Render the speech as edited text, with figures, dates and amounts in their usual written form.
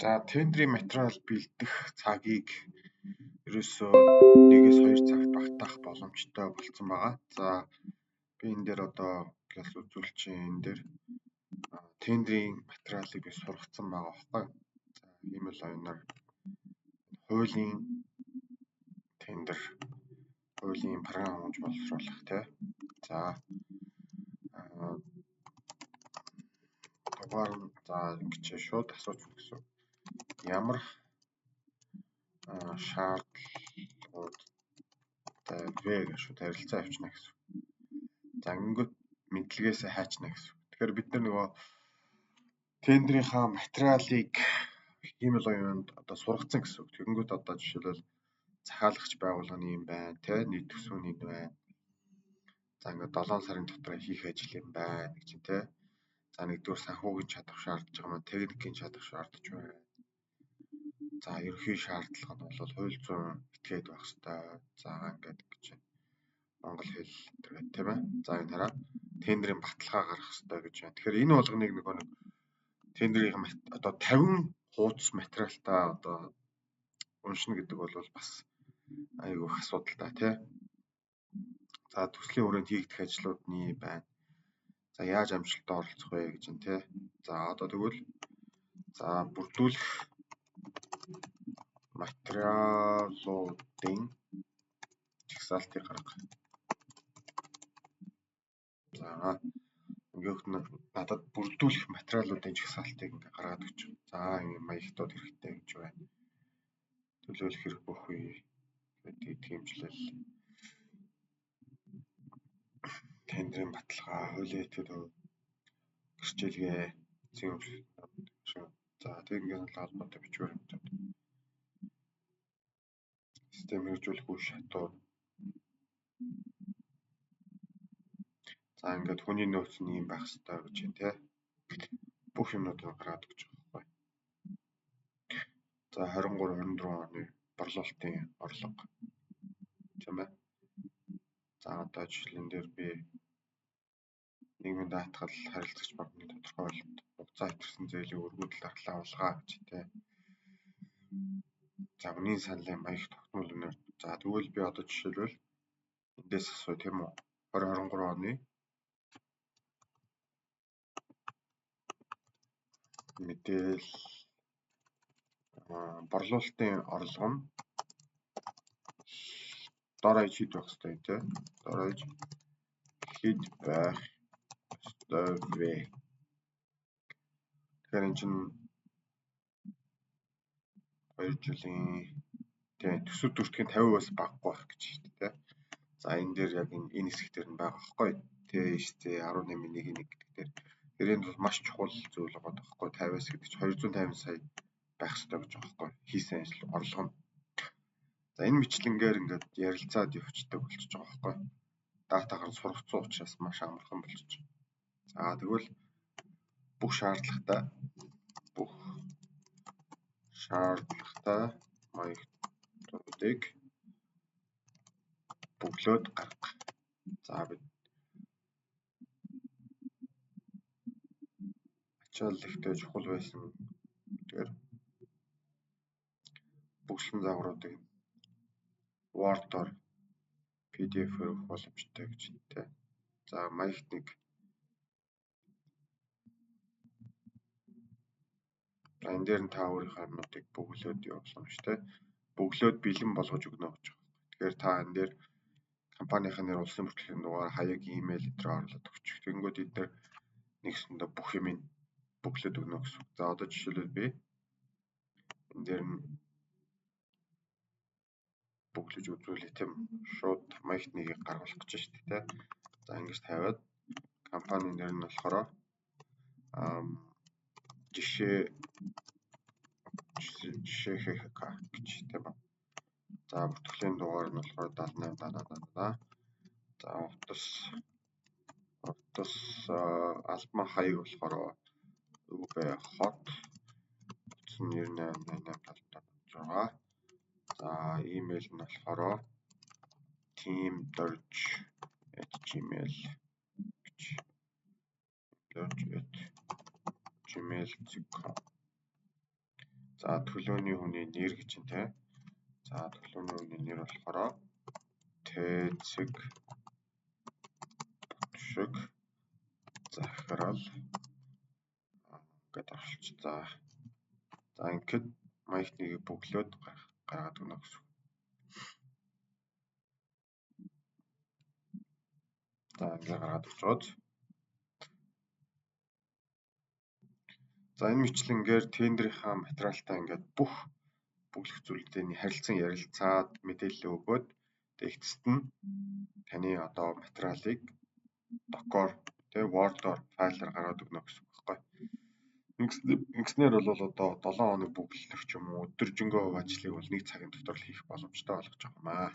За, тендрийн материал бэлдэх цагийг ерөөсөө 1-2 цагт багтаах боломжтой болцсон байгаа. За, би энэ дээр одоо гялс үзүүлчих, энэ дээр тендрийн материалыг би сургацсан байгаа байхгүй. За, хиймэл оюунаар хуулийн тендер, хуулийн програм хангамж боловсруулах тий. За, дугаар нь за ингэж шууд асууж гэсэн. Ямар шаардлагуудтай вэ гэж шууд харилцаа авчна гэсэн. За, ингэнгүүт мэдлэгээсээ хайчна гэсэн. Тэгэхээр бид нар нөгөө тендрийнхаа материалыг хиймэл оюунд одоо сургацсан гэсэн үг. Тэгэнгүүт одоо жишээлбэл захиалагч байгууллага нь юм байна, тэ нийт төсөв нь энэ байна. За, ингээд 7 сарын дотор хийх ажил юм байна гэж чинь тэ. За, нэгдүгээр санхүүгийн чадвар шаардж байгаа маань техникийн чадвар шаардж байна. За, ерөнхий шаардлага нь бол хууль зүйн этгээд байх ёстой. За, ингээд гэж монгол хэл гэдэг тийм ээ. За, энэ хараа тендрийн баталгаа гаргах ёстой гэж байна. Тэгэхээр энэ болгоныг нөгөө нэг тендрийн одоо 50 хуудас материалтай одоо уншина гэдэг бол бас айгүй их асуудалтай тий. За, төслийн хүрээнд хийгдэх ажлууд нь байна. За, яаж амжилттай оролцох вэ гэж байна тий. За, одоо тэгвэл за бүрдүүлэх материалуудын жагсаалтыг гарга. За, ингээд надад бүрдүүлэх материалуудын жагсаалтыг ингээд гаргаад өгч. За, ийм маягтууд хэрэгтэй гэж байна. Төлөөлөх хэрэг бүхий гэдэг хэмжлэл, тендрийн баталгаа, хуулийн этгээд гэрчилгээ, эцсийн хөгжил. За, тэг ингээд холбоотой бичвэр юмнууд. Систем хэрэгжүүлэх үе шатууд. За, ингээд хүний нөөц нь ийм байх ёстой гэж байна тий. Бүх юмнуудыг гаргаад өгч байгаа байхгүй. За, 23 24 оны борлуулалтын орлого. Тийм ээ. За, одоо жишээлэн дээр би нийгмийн даатгал харилцагч банкны тодорхойлолт хугацаа хэтэрсэн зээлийн өргөдөл дархлаа авалгаа гэж тий. За, үнийн саналын маяг тогтмол үнээр. За, тэгвэл би одоо жишээлбэл эндээс асуу тийм үү? 2023 оны мэдээлэл борлуулалтын орлого нь дор хаяж хэд байх ёстой вэ? Дор хаяж хэд байх ёстой вэ? Тэгэхээр энэ чинь 2 жилийн тий төсөв дүртгийн 50%-аас багагүй байх гэж шүү дээ. За, энэ дээр яг энэ хэсэг дээр нь байгаа байхгүй. ТСЦ 18.1 гэдэг дээр. Тэр энэ бол маш чухал зүйл байгаа байхгүй. 50-аас гэдэг чинь 250 сая байх ёстой гэж байгаа байхгүй. Хийсэн ажил орлого нь. За, энэ мэтлэнгээр ингээд ярилцаад явцдаг болчихж байгаа байхгүй. Датагаар нь сургацсан учраас маш амархан болчихж. За, тэгвэл бүх шаардлагатай маягтуудыг бөглөөд гарга. За, бид ачаал ихтэй чухал байсан тэгэхээр бөглөсөн загваруудыг Word-оор PDF-ээр өгөх боломжтой гэж тий. За, маягт нэг. За, энэ дээр нь та өөрийнхөө юмнуудыг бөглөөд явах боломжтой. Бөглөөд бэлэн болгож өгнө гэж байна. Тэгэхээр та энэ дээр компанийн нэр, улсын бүртгэлийн дугаар, хаяг, имэйл өдрөө оруулаад өгчих. Тэгэнгүүт эд нар нэгсэндээ бүх юмыг бөглөөд өгнө гэсэн. За, одоо жишээлбэл би энэ дээр нь бөглөж үзүүлээ тийм. Шууд маягт нэгийг гаргуулах гэж шүү дээ. За, ингэж тавиад компанийн нэр нь болохоор жишээ ХХК гэж тийм үү. За, бүртгэлийн дугаар нь болохоор 78 70 70. За, утас албан хаяг болохоор ҮБ хот утас нь 98 88 76. За, имэйл нь болохоор teamdorj@gmail гэж dorj@gmail.com. За төлөөний хүний нэр гэж юм те. За төлөөний хүний нэр болохоор Т цэг шиг захирал гэдээ орчуулж. За за ингээд маягт нэгийг бөглөөд гаргаад өгнө гэсэн. За ингээд гаргаад өгч байгаад. За энэ мэтлэнгээр тендерийнхаа материалтай ингээд бүх бөглөх зүйлүүдийн харилцан ярилцаад мэдээлэл өгөөд тэгтст нь таны одоо материалыг докоор тэ Word-оор файлаар гаргаад өгнө гэсэн үг байхгүй. Ингэснээр бол одоо 7 хоног бөглөх ч юм уу өдөржингөө ажлыг бол нэг цагийн дотор л хийх боломжтой болгож байгаа юм аа.